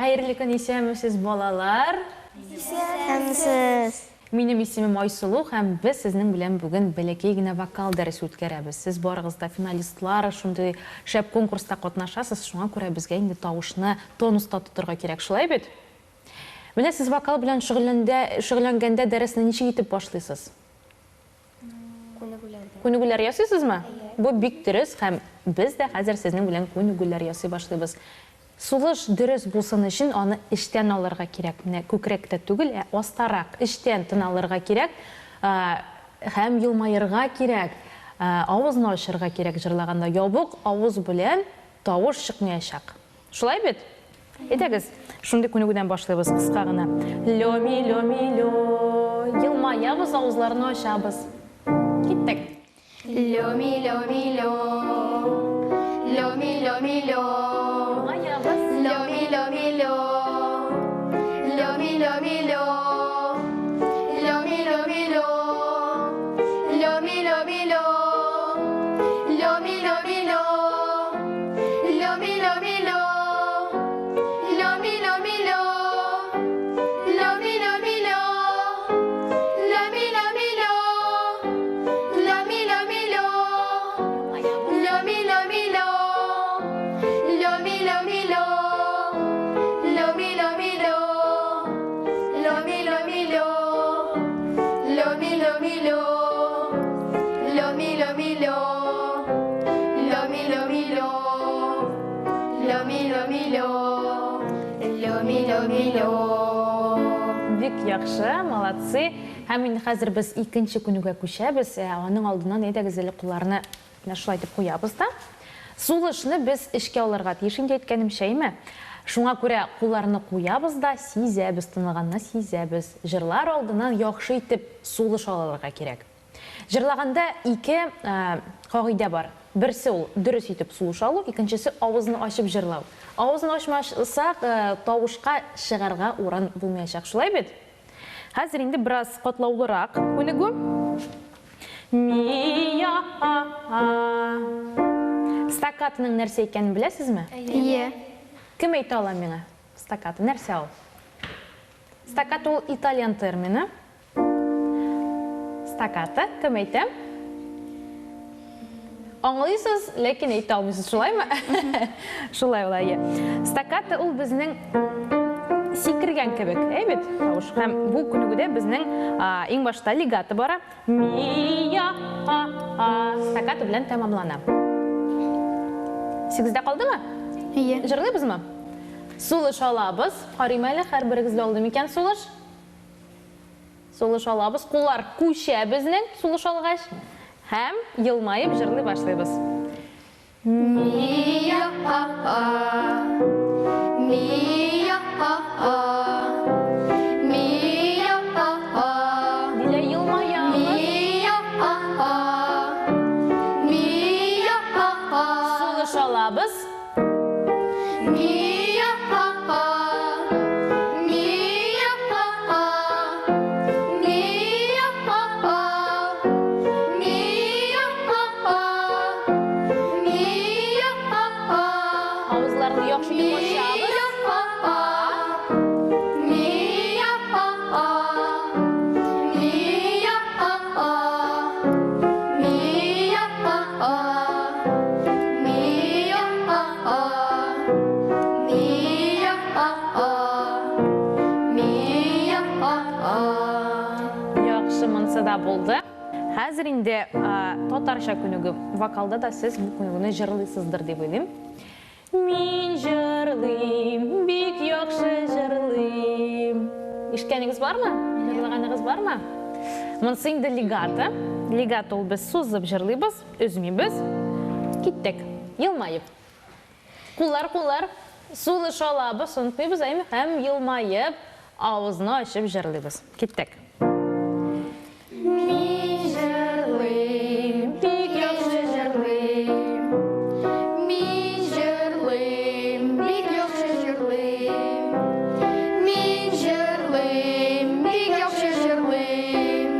Хәерле көн, исәнмесез, балалар! Исәнмесез! Минем исемем Айсылу һәм без сезнең белән бүген бәләкәй генә вокал дәресе үткәрәбез. Сез барыгыз да финалистлар, шундый шәп конкурста катнашасыз, шуңа күрә безгә инде тавышны тонуста тотырга кирәк, шулай бит? Менә сез вокал белән шөгыльләндә, шөгыльләнгәндә дәресне ничек итеп башлыйсыз? Күнегүләрдән. Күнегүләр ясыйсызмы? Бу бик дөрес һәм без дә хәзер сезнең белән күнегүләр ясый башлыйбыз. Сулыш дөрес булсын өчен аны эчтән алырга кирәк. Менә күкрәктә түгел, ә астарак, эчтән тын алырга кирәк һәм елмаерга кирәк. Авызны ачырга кирәк җырлаганда. Ябык авыз белән тавыш чыкмаячак. Шулай бит? Әйдәгез, шундый күнегүдән башлыйбыз, кыска гына. Лё, ми, лё, ми, лё. Елмаябыз, авызларны ачабыз. Киттек. Лё, ми, лё, ми, лё. Лё, ми, лё, ми, лё. Елмаябыз. Лё, ми, лё, ми, лё. Лё, ми, лё, ми, лё. Лё, ми, лё, ми, лё. Лё, ми, лё, ми, лё. Лё, ми, лё, ми, лё. Лё, ми, лё, ми, лё. Лё, ми, лё, ми, лё. Лё, ми, лё, ми, лё. Лё, ми, лё, ми, лё. Лё, ми, лё, ми, лё. Лё, ми, лё, ми, лё. Лё, ми, лё, ми, лё. Лё, ми, лё, ми, лё. Лё, ми, лё, ми, лё. Лё, ми, лё, ми, лё. Лё, ми, лё, ми, лё. Лё, ми, лё, ми, лё. Лё, ми, лё, ми, лё. Лё, ми, лё, ми, лё. Бик яхшы, молодцы. Һәм инде хәзер без икенче күнегүгә күчәбез. Ә аның алдыннан әйдәгез әле кулларны менә шулай итеп куябыз да. Сулышны без эчкә алырга тиеш инде әйткәнемчә, әйме? Шуңа күрә кулларны куябыз да, сизәбез, тыныганны сизәбез. Җырлар алдыннан яхшы итеп сулыш алырга кирәк. Җырлаганда ике кагыйдә бар. Берсе ул, дөрес итеп сулыш алу, икенчесе, авызны ачып җырлау. Авызны ачмасак, тавышка чыгарга урын булмаячак, шулай бит? Хәзер инде бераз катлаулырак күнегү. Ми, я, а, а. Стаккатоның нәрсә икәнен беләсезме? Әйе. Кем әйтә ала миңа? Стаккато нәрсә ул? Стаккато ул итальян термины. Стаккато, кем әйтә? Аңлыйсыз, ләкин әйтә алмыйсыз, шулаймы? Шулай ул, әйе. Стаккато ул безнең сикергән кебек, әй бит, тавыш. Һәм бу күнегүдә безнең иң башта легато бара. Ми, я, а, а. Стаккато белән тәмамлана. Сигездә калдымы? Әйе. Җырлыйбызмы? Сулыш алабыз. Карыйм әле, һәрберегездә алды микән сулыш? Сулыш алабыз, куллар күчә безнең сулыш алгач һәм елмаеп җырлый башлыйбыз. Ми я а а, ми я а а, ми я а а. Дилә елмаябыз. Ми я а а, ми я а а. Сулыш алабыз. Авызларны яхшы итеп ачабыз. Яхшы, монсы да булды. Хәзер инде татарча күнегү. Вокалда да сез бу күнегүне җырлыйсыздыр дип уйлыйм. Мин җырлыйм, бик яхшы җырлыйм. Ишеткәнегез бармы? Җырлаганыгыз бармы? Монсы инде легато. Легато ул без сузып җырлыйбыз, өзмибез. Киттек. Елмаеп. Куллар, куллар. Сулыш алабыз, онытмыйбыз, әйме? Һәм елмаеп, авызны ачып җырлыйбыз. Киттек. Мин җырлыйм, бик яхшы җырлыйм. Мин җырлыйм, бик яхшы җырлыйм. Мин җырлыйм, бик яхшы җырлыйм.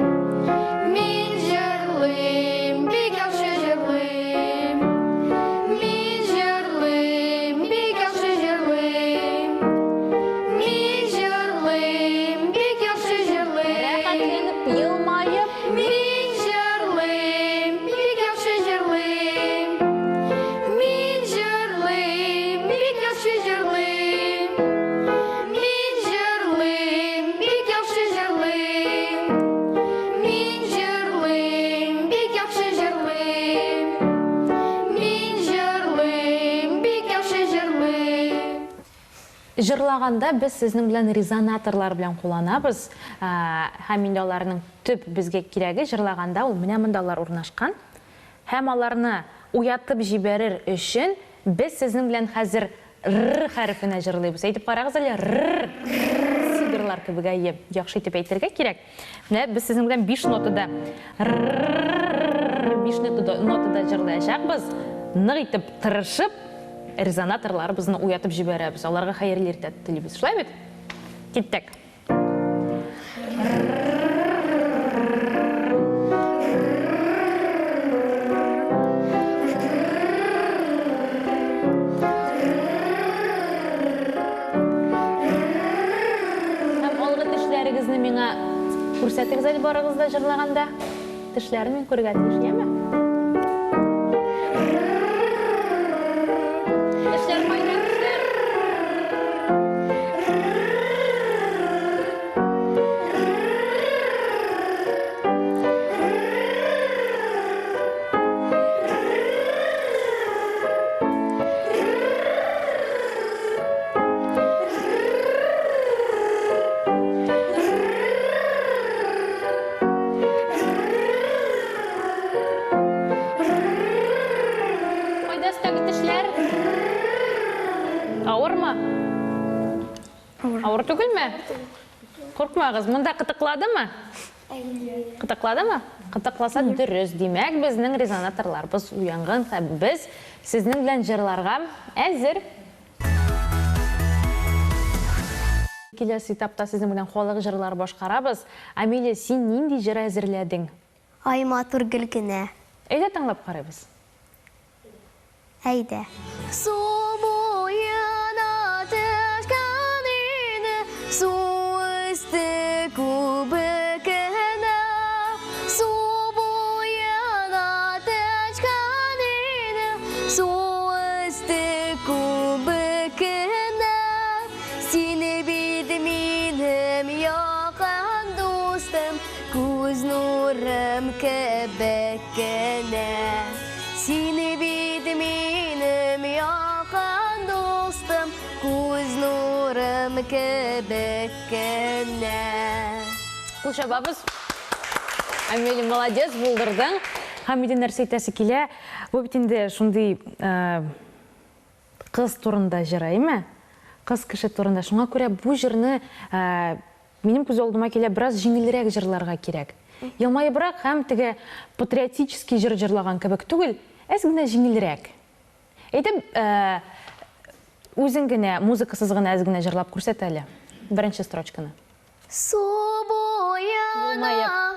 Мин җырлыйм, бик яхшы җырлыйм. Мин җырлыйм, бик яхшы җырлыйм. яхшы җырлыйм. Мин җырлыйм, бик яхшы җырлыйм. Мин җырлыйм, бик яхшы җырлыйм. Мин җырлыйм, бик яхшы җырлыйм. Җырлаганда без сезнең белән резонаторлар белән кулланабыз, һәм инде аларның төп безгә кирәге җырлаганда ул менә монда алар урнашкан. Һәм аларны уятып җибәрер өчен без сезнең белән хәзер р хәрефенә җырлыйбыз. Әйтеп карагыз әле, р-р. Сидорлар кебек, әйе, яхшы итеп әйтергә кирәк. Менә без сезнең белән биш нотада р-р-р, биш нотада җырлаячакбыз. Нык итеп тырышып, резонаторларыбызны уятып җибәрәбез. Аларга хәерле иртә телибез. Шулай бит? Киттек. Һәм алгы тешләрегезне миңа күрсәтегез әле барыгыз да җырлаганда. Тешләрен мин күрергә тиеш, яме? Тешләр кайда, тешләр? Кайда өстәге тешләр? Авырмы? Авыр түгелме? Куркмагыз, монда кытыкладымы? Кытыкладымы? Кытыкласа дөрес. Димәк, безнең резонаторларыбыз уянган һәм без сезнең белән җырларга әзер. Киләсе этапта сезнең белән халык җырлары башкарабыз. Амелия, син нинди җыр әзерләдең? Ай матур гөлгенә. Әйдә тыңлап карыйбыз. Әйдә. Су буена төшкән иде, су өсте күбек кенә. Су буена төшкән иде, су өсте күбек кенә. Сине бит минем якын дустым, күз нурым кебек кенә. Сине бит минем якын дустым, күз нурым кебек кенә. Кул чабабыз. Амелия, молодец, булдырдың. Һәм инде нәрсә әйтәсе килә, бу бит инде шундый кыз турында җыр, әйеме? Кыз кеше турында. Шуңа күрә бу җырны Минем күз алдыма килә, бераз җиңелрәк җырларга кирәк. Елмаебрак һәм теге патриотический җыр җырлаган кебек түгел, әз генә җиңелрәк. Әйдә, үзең генә, музыкасыз гына әз генә җырлап күрсәт әле. Беренче строчканы. Су буена,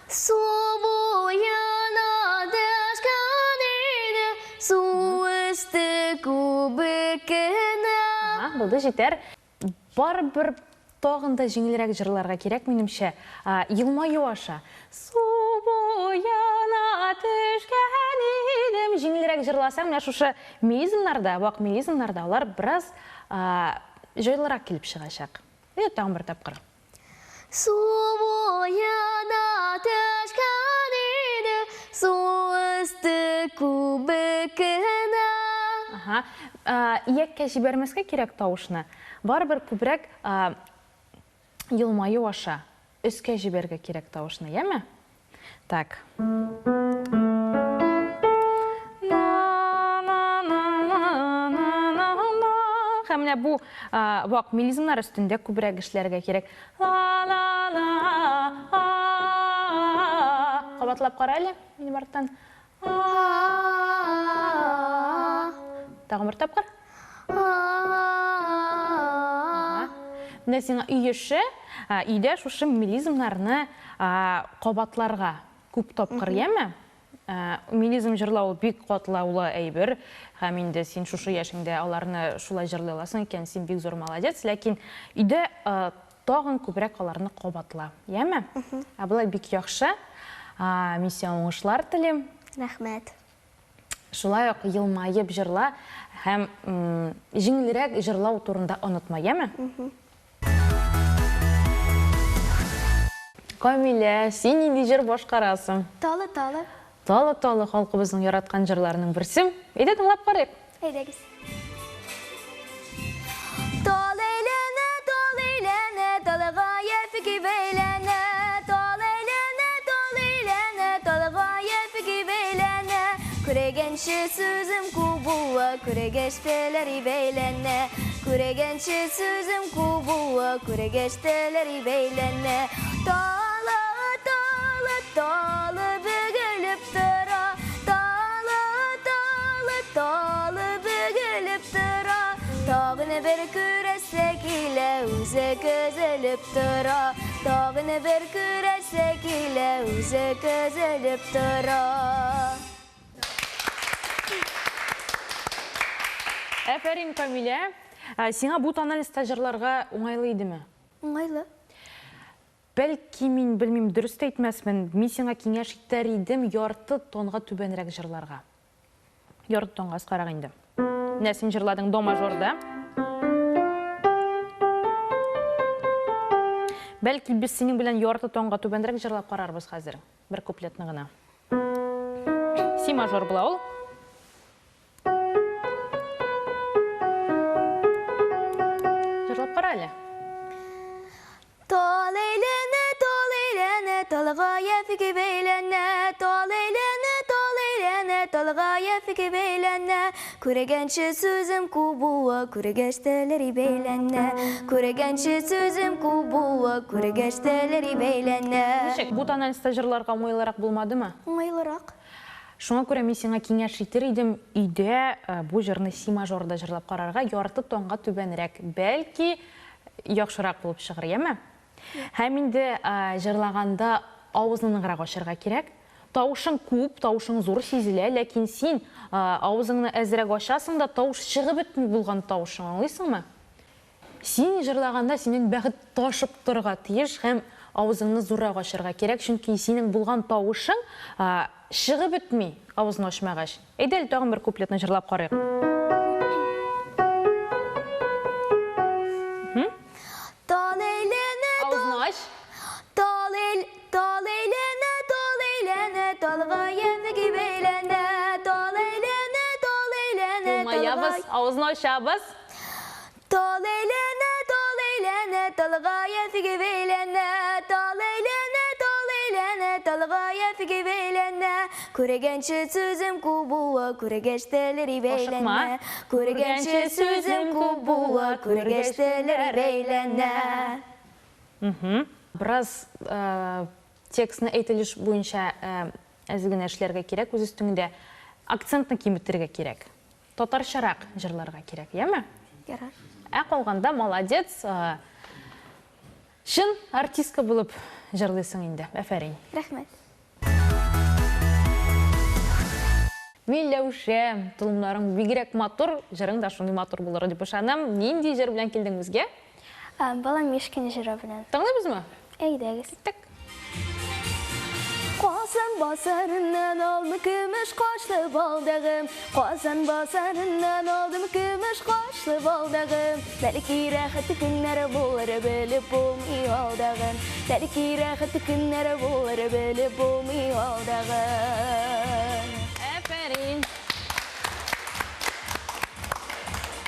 су буена төшкән иде, су өсте күбек кенә. Ага, булды, җитәр. Барыбер тагын да җиңелрәк җырларга кирәк, минемчә. Елмаю аша. Су буена төшкән идем. Җиңелрәк җырласаң, менә шушы мелизмнарда, вак мелизмнарда алар бераз җайлырак килеп чыгачак. Әйдә тагын бер тапкыр. Су буена төшкән иде, су өсте күбек кенә. Ага. Ияккә җибәрмәскә кирәк тавышны. Барыбер күбрәк елмаю аша өскә җибәрергә кирәк тавышны, яме? Так. Һәм менә бу вак мелизмнар өстендә күбрәк эшләргә кирәк. Кабатлап кара әле минем арттан. Тагын бер тапкыр. Менә сиңа өй эше, өйдә шушы мелизмнарны кабатларга күп тапкыр, яме? Мелизм җырлау ул бик катлаулы әйбер, һәм инде син шушы яшеңдә аларны шулай җырлый аласың икән, син бик зур молодец, ләкин өйдә тагын күбрәк аларны кабатла, яме? Ә болай бик яхшы. Мин сиңа уңышлар телим. Рәхмәт. Шулай ук елмаеп җырла Һәм җиңелрәк җырлау турында онытма, яме? Камилә, син нинди җыр башкарасың? Талы, талы. Талы, талы халкыбызның яраткан җырларының берсе. Әйдә тыңлап карыйк. Әйдәгез. Тал әйләнә, тал әйләнә, талга яфики бәйләнә. Тал әйләнә, тал әйләнә, талга яфики бәйләнә. Күрегәнче сүзем кубуа, күрегәч теләри бәйләнә. Күрегәнче сүзем кубуа, күрегәч теләри бәйләнә. Талы, талы, талы бөгелеп тора. Талы, талы, талы бөгелеп тора. Тагын бер күрәсе килә, үзе көзелеп тора. Тагын бер күрәсе килә, үзе көзелеп тора. Әфәрин, Камилә. Сиңа бу тональностьта җырларга уңайлы идеме? Уңайлы. Бәлки, мин белмим, дөрес тә әйтмәсмен, мин сиңа киңәш итәр идем ярты тонга түбәнрәк җырларга. Ярты тонга аскарак инде. Менә син җырладың до мажорда. Бәлки, без синең белән ярты тонга түбәнрәк җырлап карарбыз хәзер. Бер куплетны гына. Си мажор була ул. Җырлап кара әле. Тал әйләнә, тал әйләнә, талга яфиге бәйләнә. Тал әйләнә, тал әйләнә, талга яфиге бәйләнә. Күрегәнче сүзем кубуа, күрегәч теләри бәйләнә. Күрегәнче сүзем кубуа, күрегәч теләри бәйләнә. Ничек, бу тональностьта җырларга уңайлырак булмадымы? Уңайлырак. Шуңа күрә мин сиңа киңәш итер идем, өйдә бу җырны си мажорда җырлап карарга, ярты тонга түбәнрәк, бәлки, яхшырак булып чыгыр, яме? Һәм инде җырлаганда авызны ныграк ачарга кирәк. Тавышың күп, тавышың зур сизелә, ләкин син авызыңны әзрәк ачасың да, тавыш чыгып бетми булган тавышың, аңлыйсыңмы? Син җырлаганда синең бәхет ташып торырга тиеш һәм авызыңны зуррак ачарга кирәк, чөнки синең булган тавышың чыгып бетми авызны ачмагач. Әйдә әле тагын бер куплетны җырлап карыйк. Тал әйләнә, Авызны ач. Тал әйл, тал әйләнә, тал әйләнә, талга яме бәйләнә. Тал әйләнә, тал әйләнә, Елмаябыз, авызны ачабыз. Тал әйләнә, тал әйләнә, талга яфиге бәйләнә. Тал әйләнә, тал әйләнә, талга яфиге бәйләнә. Күрегәнче сүзем күп була, күрегәч телләре бәйләнә. Күрегәнче сүзем күп була, күрегәч телләре бәйләнә. Бераз текстны әйтелеш буенча әз генә эшләргә кирәк үз өстеңдә. Акцентны киметергә кирәк. Татарчарак җырларга кирәк, яме? Ярар. Ә калганда молодец. Чын артистка булып җырлыйсың инде. Әфәрин. Рәхмәт. Миләүшә, толымнарың бигрәк матур, җырың да шундый матур булыр дип ышанам. Нинди җыр белән килдең безгә? Баламишкин җыры белән. Тыңлыйбызмы? Әйдәгез. Киттек. Казан базарыннан алдым көмеш кашлы балдагым. Казан базарыннан алдым көмеш кашлы балдагым. Бәлки рәхәт көннәр булыр, белеп булмый алдагын. Бәлки рәхәт көннәр булыр, белеп булмый алдагын. Әфәрин.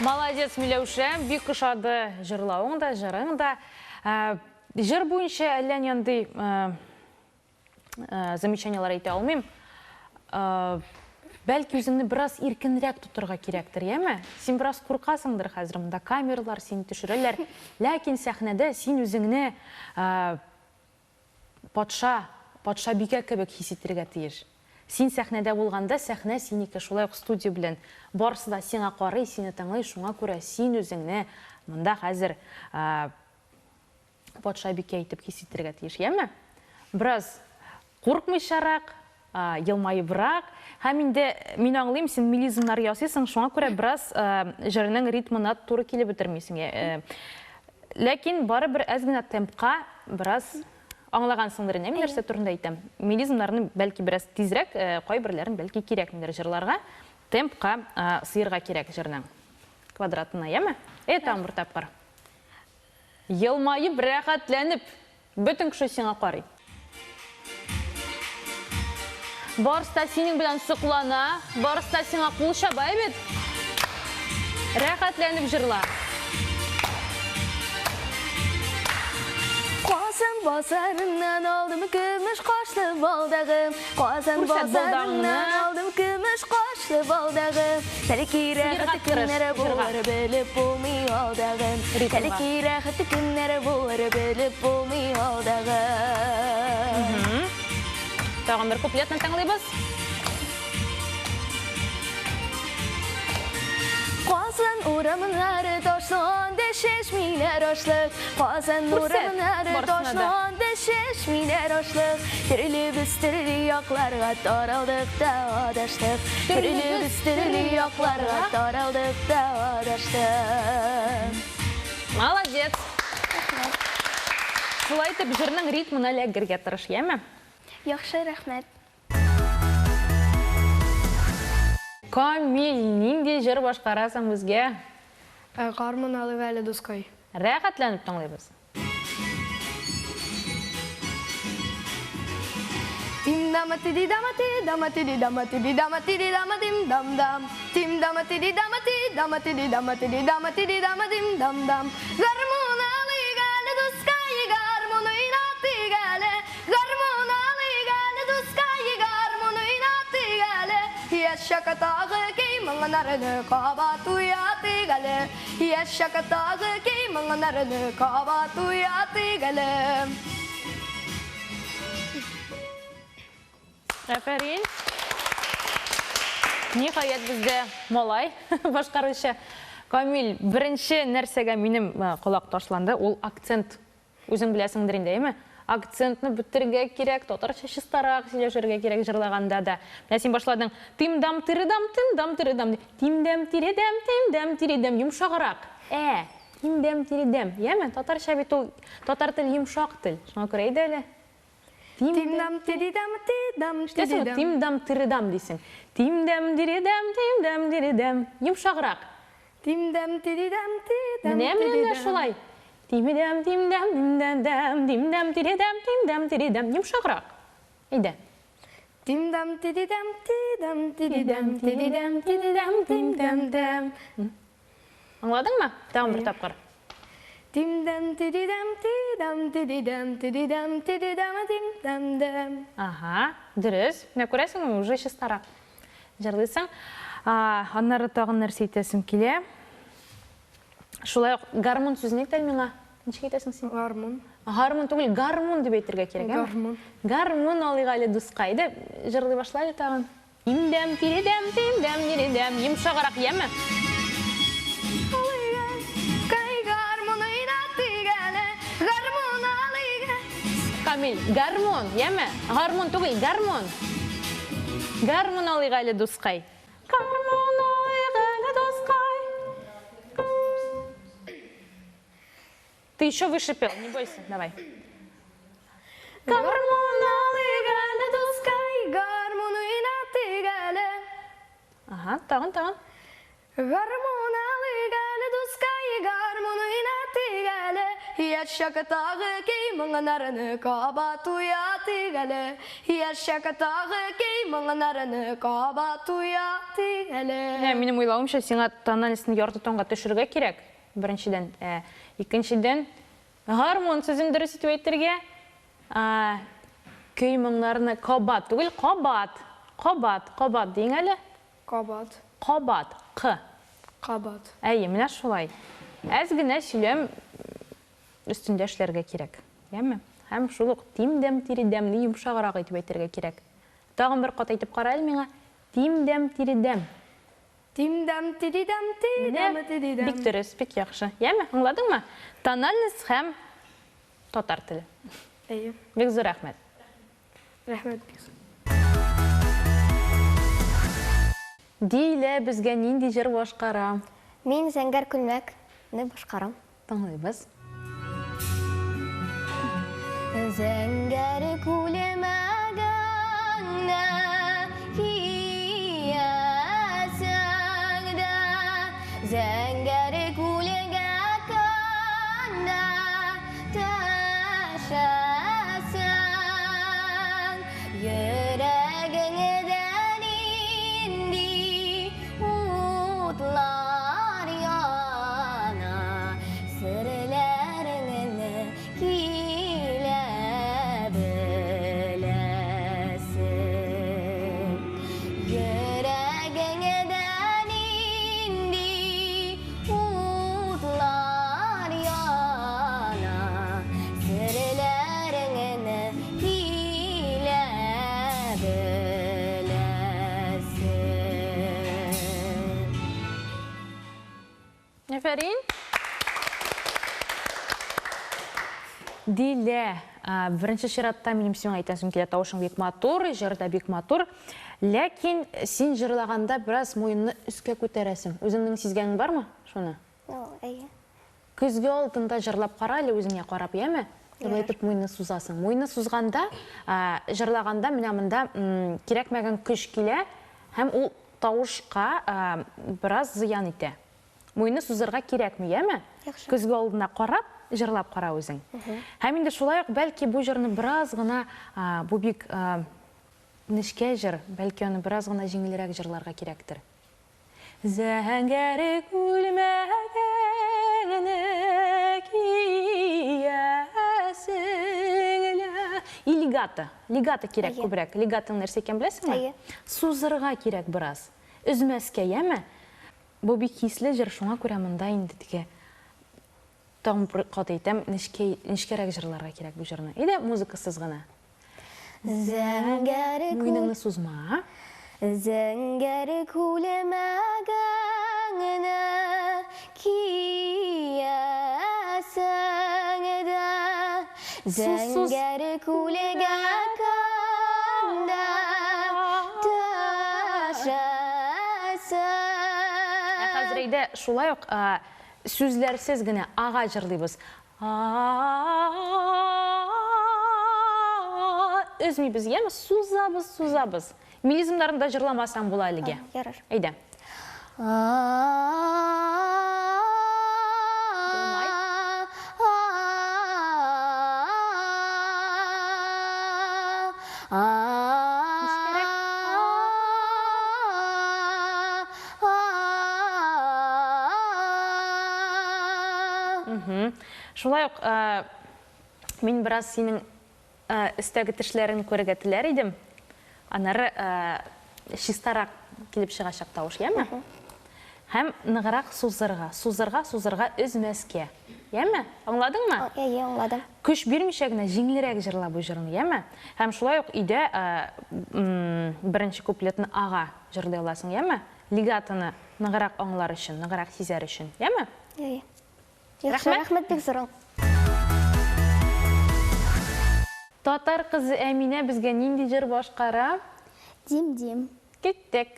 Молодец, Миләүшә, бик ошады җырлавың да, җырың да. Җыр буенча әллә нинди замечаниеләр әйтә алмыйм. Бәлки үзеңне бераз иркенрәк тотырга кирәктер, яме? Син бераз куркасыңдыр хәзер, монда камералар сине төшерәләр. Ләкин сәхнәдә син үзеңне патша, патшабикә кебек хис итәргә тиеш. Син сәхнәдә булганда, сәхнә синеке, шулай ук студия белән. Барысы да сиңа карый, сине тыңлый, шуңа күрә син үзеңне монда хәзер патшабикә итеп хис итәргә тиеш, яме? Бераз куркмыйчарак, елмаебрак. Һәм инде мин аңлыйм, син мелизмнар ясыйсың, шуңа күрә бераз җырның ритмына туры килеп бетермисең. Ләкин барыбер әз генә темпка бераз аңлагансыңдыр инде, мин нәрсә турында әйтәм. Мелизмнарны бәлки бераз тизрәк, кайберләрен бәлки кирәкмидер җырларга. Темпка сыерга кирәк җырның квадратына, яме? Әйе, тагын бер тапкыр. Елмаеп, рәхәтләнеп, бөтен кеше сиңа карый. Барысы да синең белән соклана, барысы да сиңа кул чаба бит. Рәхәтләнеп җырла. Казан базарыннан алдым көмеш кашлы балдагым. Казан Күрсәт базарыннан балдагыңны. алдым көмеш кашлы балдагым. Бәлки Сыерга рәхәт тырыш, көннәре җырга. булыр белеп булмый алдагым. Ритмга. Бәлки рәхәт көннәре булыр белеп булмый алдагым. Тагын бер куплетны тыңлыйбыз. Казан урамнары ташланды, чәчмиләр ашлык. Казан Күрсәт, урамнары барысына да. ташланды, чәчмиләр ашлык. Төрлебез төрле якларга таралдык та адаштык. Төрлебез төрле якларга таралдык та адаштык. Молодец. Шулай итеп җырның ритмына эләгергә тырыш, яме? Яхшы, рәхмәт. Камил, нинди җыр башкарасың безгә? Гармун алып әле, дускай. Рәхәтләнеп тыңлыйбыз. Тим дама тиди дама ти дама тиди дама тиди дама тиди дама дим дам дам. Тим дама тиди дама ти дама тиди дама тиди дама тиди дама дим дам дам. Гармун алыйк әле, дускай, гармун уйнатыйк әле. Гармун алыйк әле, дускай, гармун уйнатыйк әле. Яшь чактагы көй моңнарны кабат уятыйк әле. Яшь чактагы көй моңнарны кабат уятыйк әле. Афәрин. Ниһаять бездә малай башкаручы. Камил, беренче нәрсәгә минем колак ташланды, ул акцент. Үзең беләсеңдер инде, әйеме? Акцентны бетерергә кирәк, татарча чистарак сөйләшергә кирәк җырлаганда да. Менә син башладың тим-дам тире-дам, тим-дам тире-дам. Тим-дәм тире-дәм, тим-дәм тире-дәм, йомшаграк. Ә, тим-дәм тире-дәм. Яме, татарча бит ул, татар теле йомшак тел. Шуңа күрә әйдә әле. Тим-дам тири-дам, ти-дам Ишетәсеңме? тири-дам. Тим-дам тире-дам дисең. Тим-дәм тире-дәм, тим-дәм тире-дәм. Йомшаграк. Тим-дәм тири-дам, ти-дам Менә менә тири-дам. шулай. Тим-дәм, тим-дәм, дим-дәм, дим-дәм, тире-дәм, тим-дәм, тире-дәм. Йомшаграк. Әйдә. Тим-дам тири-дам, ти-дам тири-дам, тири-дам, тири-дам, тим-дам-дам. Аңладыңмы? Тагын бер тапкыр. Тим-дам тири-дам, ти-дам тири-дам, тири-дам, тири-дам, тим-дам-дам. Ага, дөрес. Менә күрәсеңме, уже чистарак җырлыйсың. Аннары тагын нәрсә әйтәсем килә. Шулай ук гармун сүзен әйт әле миңа. Ничек әйтәсең син? Гармун. Гармун түгел, гармун дип әйтергә кирәк, әме? Гармун. Гармун алыйк әле, дускай. Әйдә, җырлый башла әле тагын. Тим-дәм, тире-дәм, тим-дәм, тире-дәм. Йомшаграк, яме? Гармун алыйк әле. Камил, гармун, яме? Гармун түгел, гармун. Гармун алыйк әле, дускай. Гармун алыйк әле, дускай. Ты еще выше пел, не бойся, давай. Гармун алыйк әле, дускай. Гармун уйнатыйк әле. Ага, тагын, тагын. Гармун алыйк әле, дускай, гармун уйнатыйк әле. Яшь чактагы көй моңнарны кабат уятыйк әле. Яшь чактагы көй моңнарны кабат уятыйк әле. Менә минем уйлавымча, сиңа тональностьны ярты тонга төшерергә кирәк, беренчедән. Икенчедән, гармун сүзен дөрес итеп әйтергә. Көй моңнарны кабат түгел, кабат. Кабат, кабат диң әле. Кабат. Кабат, к. Кабат. Әйе, менә шулай. Әз генә сөйләм өстендә эшләргә кирәк. Яме? Һәм шул ук тим-дәм, тире-дәмне йомшаграк итеп әйтергә кирәк. Тагын бер кат әйтеп кара әле миңа. Тим-дәм, тире-дәм. Тим-дәм, тири-дәм, ти-дәм, Менә тири-дәм. Бик дөрес, бик яхшы. Яме, аңладыңмы? Тональность һәм татар теле. Әйе. Бик зур рәхмәт. Рәхмәт бик зур. Дилә безгә нинди җыр башкара? Мин Зәңгәр күлмәкне башкарам. Тыңлыйбыз. Зәңгәр күлмәгеңне киясең. Афәрин. Дилә, беренче чиратта минем сиңа әйтәсем килә, тавышың бик матур, җыр да бик матур. Ләкин син җырлаганда бераз муенны өскә күтәрәсең. Үзеңнең сизгәнең бармы шуны? Әйе. Көзге алдында җырлап кара әле үзеңә карап, яме? Шулай итеп муенны сузасың. Муенны сузганда, җырлаганда менә монда кирәкмәгән көч килә һәм ул тавышка бераз зыян итә. Муенны сузырга кирәкми, яме? Яхшы. Көзге алдына карап, җырлап кара үзең. Һәм инде шулай ук, бәлки, бу җырны бераз гына, бу бик нечкә җыр, бәлки аны бераз гына җиңелрәк җырларга кирәктер. Зәңгәр күлмәгеңне киясең лә. И легато. Легато кирәк күбрәк. Легатоның нәрсә икәнен беләсеңме? Әйе. Сузырга кирәк бераз. Өзмәскә, яме? Бу бик хисле җыр, шуңа күрә монда инде теге тагын бер кат әйтәм, нечкә, нечкәрәк җырларга кирәк бу җырны. Әйдә, музыкасыз гына. Зәңгәр күл. Муеныңны сузма. Зәңгәр күлмәгеңне киясең дә, Зәңгәр күлгә көн дә төшәсең. Ә хәзер әйдә шулай ук сүзләрсез генә ага җырлыйбыз. Өзмибез, яме? Сузабыз, сузабыз. Мелизмнарын да җырламасаң була әлегә. Ярар. Әйдә. Елмай. Нечкәрәк. Шулай ук мин бераз синең өстәге тешләрен күрергә теләр идем. Аннары чистарак килеп чыгачак тавыш, яме? Һәм ныграк сузырга, сузырга, сузырга, өзмәскә. Яме? Аңладыңмы? Әйе, аңладым. Көч бирмичә генә җиңелрәк җырла бу җырны, яме? Һәм шулай ук өйдә беренче куплетны ага җырлый аласың, яме? Легатоны ныграк аңлар өчен, ныграк сизәр өчен, яме? Әйе. Яхшы, рәхмәт бик зур. Татар кызы Әминә безгә нинди җыр башкара? Дим-дим. Киттек.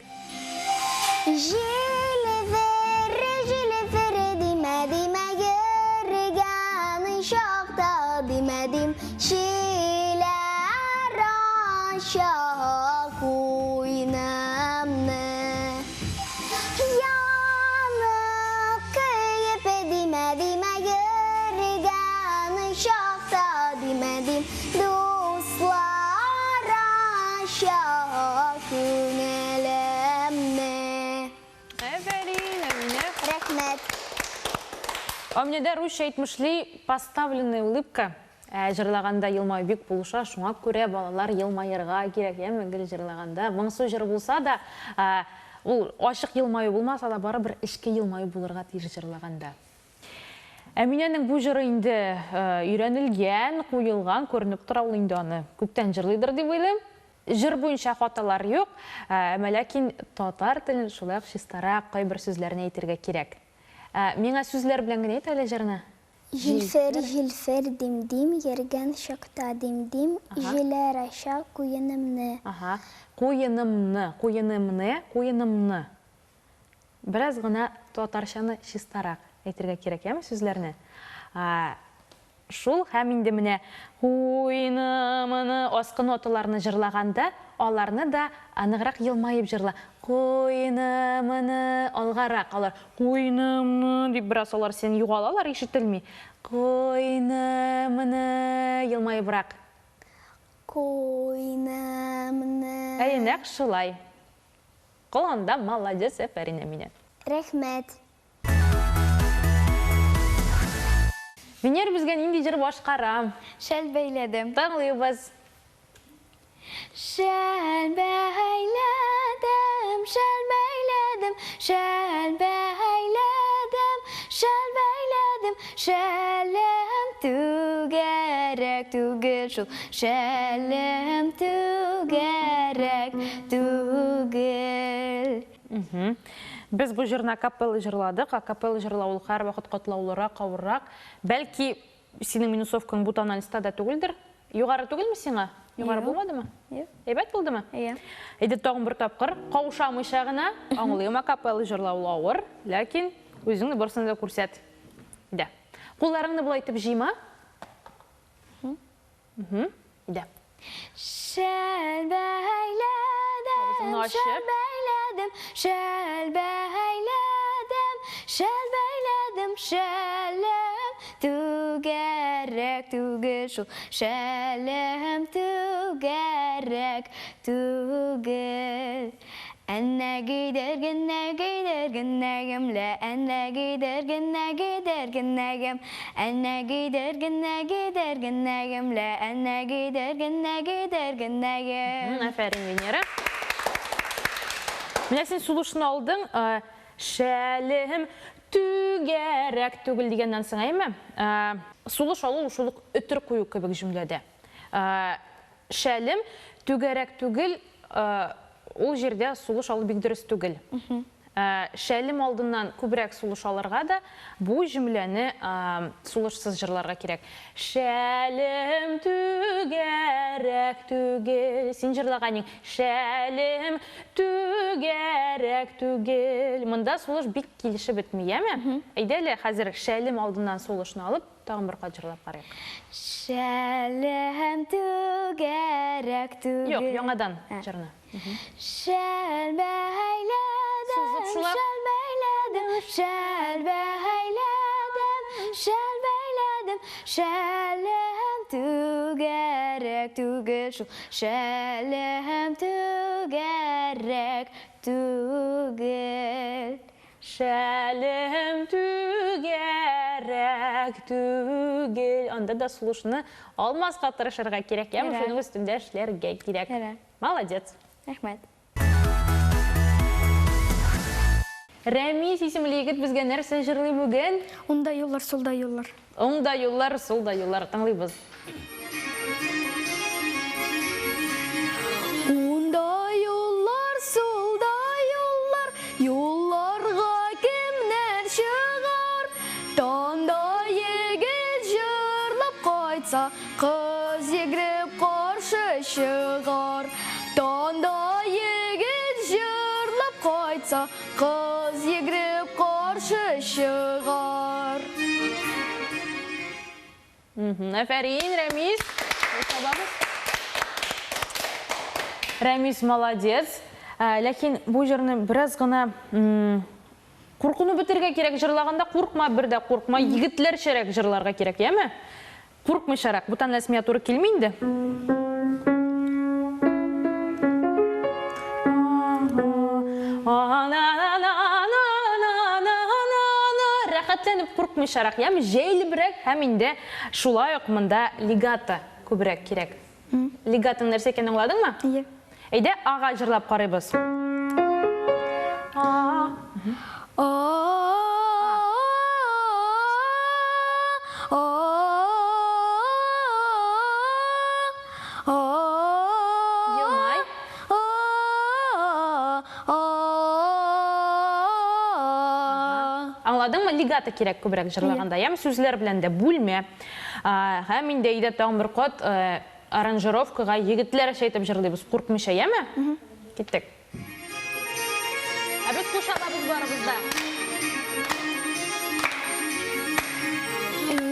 Җилфер, җилфер, димә, димә, йөргән чакта, димә, дим, җиләр ача куйнымны. Янып, көеп, димә, димә, йөргән чакта, димә, дим, дуслар ача күңелемне. Афәрин, Әминә. Рәхмәт. Әминәдә русча әйтмешли, поставленная улыбка. Ә җырлаганда елмаю бик булыша, шуңа күрә балалар елмаерга кирәк, яме, гел җырлаганда. Моңсу җыр булса да, ул ачык елмаю булмаса да, барыбер эчке елмаю булырга тиеш җырлаганда. Әминәнең бу җыры инде өйрәнелгән, куелган, күренеп тора, ул инде аны күптән җырлыйдыр дип уйлыйм. Җыр буенча хаталар юк, әмма ләкин татар телен шулай ук чистарак кайбер сүзләрне әйтергә кирәк. Миңа сүзләр белән генә әйт әле җырны. Җилфер, җилфер, дим-дим, йөргән чакта дим-дим, җиләр ача куенымны. Ага. Куенымны, куенымны, куенымны. Бераз гына татарчаны чистарак әйтергә кирәк, яме, сүзләрне. Шул һәм инде менә куенымны аскы ноталарны җырлаганда, аларны да ныграк елмаеп җырла. Куенымны алгарак алар куенымны дип бераз алар син югалалар, ишетелми. Куенымны елмаебрак. Куенымны. Әйе, нәкъ шулай. Коланда молодец, әфәрин, Әминә. Рәхмәт. Венера безгә нинди җыр башкара? Шәл бәйләдем. Тыңлыйбыз. Шәл бәйләдем, шәл бәйләдем, шәл бәйләдем, шәл бәйләдем, шәлем түгәрәк түгел шул, шәлем түгәрәк түгел. Без бу җырны акапелла җырладык. Акапелла җырлау ул һәрвакыт катлаулырак, авыррак. Бәлки, синең минусовкаң бу тональностьта да түгелдер? Югары түгелме сиңа? Югары булмадымы? Юк. Әйбәт булдымы? Әйе. Әйдә тагын бер тапкыр, каушамыйча гына, аңлыйм, акапелла җырлау ул авыр, ләкин үзеңне барысын да күрсәт. Әйдә. Кулларыңны болай итеп җыйма. Әйдә. Шәл бәйләдем, шәл бәйләдем, шәл бәйләдем, шәл бәйләдем, шәлем түгәрәк түгел шул, шәлем түгәрәк түгел. Әнә гидер генә гидер генәгем лә, әнә гидер генә гидер генәгем, әнә гидер генә гидер генәгем лә, әнә гидер генә гидер генәгем. Афәрин, Венера. Менә син сулышны алдың, шәлем түгәрәк түгел дигәннән соң, әйеме? Сулыш алу шул ук өтер кую кебек җөмләдә. Шәлем түгәрәк түгел, ул җирдә сулыш алу бик дөрес түгел. Шәлем алдыннан күбрәк сулыш алырга да, бу җөмләне сулышсыз җырларга кирәк. Шәлем түгәрәк түгел. Син җырлаганың шәлем түгәрәк түгел. Монда сулыш бик килешеп бетми, яме? Әйдә әле хәзер шәлем алдыннан сулышны алып, Тагын бер кат җырлап карыйк. Шәлем түгәрәк түгел. Юк, яңадан җырны. Шәл бәйләдем, шәл бәйләдем, шәл бәйләдем, шәл бәйләдем, шәлем түгәрәк түгел шул, шәлем түгәрәк түгел. Шәлем түгәрәк түгел. Анда да сулышны алмаска тырышырга кирәк, яме шуның өстендә эшләргә кирәк. Молодец. Рәхмәт. Рәмис исемле егет безгә нәрсә җырлый бүген? Уңда юллар, сулда юллар. Уңда юллар, сулда юллар. Тыңлыйбыз. Уңда юллар, сулда юллар, юлларга кемнәр чыгар? Танда егет җырлап кайтса, кыз йөгереп каршы чыгар. Танда егет җырлап кайтса, Кыз йөгереп каршы чыгар. Афәрин, Рәмис. Рәмис молодец. Ә, ләкин бу җырны бераз гына куркуны бетерергә кирәк җырлаганда куркма, бер дә куркма, егетләрчәрәк җырларга кирәк, яме? Куркмыйчарак, бу тональность миңа туры килми инде. Рәхәтләнеп куркмыйчарак, яме җәйлебрәк һәм инде шулай ук монда легато күбрәк кирәк. Легатоның нәрсә икәнен аңладыңмы? Ие. Әйдә, ага җырлап карыйбыз. А. Елмай. Аңладыңмы? Легато кирәк күбрәк җырлаганда. Яме сүзләр белән дә бүлмә. Һәм инде әйдә тагын бер кат аранжировкага егетләрчә итеп җырлыйбыз, куркмыйча, яме? Киттек. Ә без кушалабыз барыбыз да.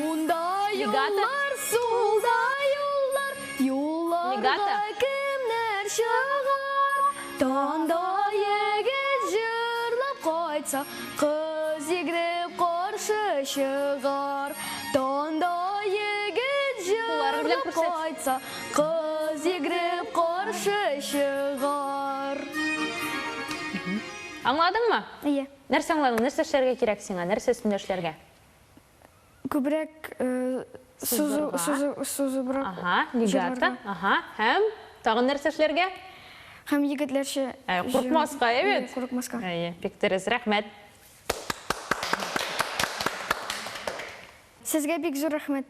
Унда юллар, сулда юллар, юлларга кемнәр чыгар? Танда егет җырлап кайтса, кыз йөгереп каршы чыгар. Танда егет җырлап кайтса, кыз йөгереп каршы чыгар. Аңладыңмы? Әйе. Нәрсә аңладың? Нәрсә эшләргә кирәк сиңа? Нәрсә өстендә эшләргә? Күбрәк сузу, сузу, сузыбрак. Ага, легато. Ага, һәм тагын нәрсә эшләргә? Һәм егетләрчә. Куркмаска, әйбәт. Куркмаска. Әйе, бик дөрес, рәхмәт. Сезгә бик зур рәхмәт.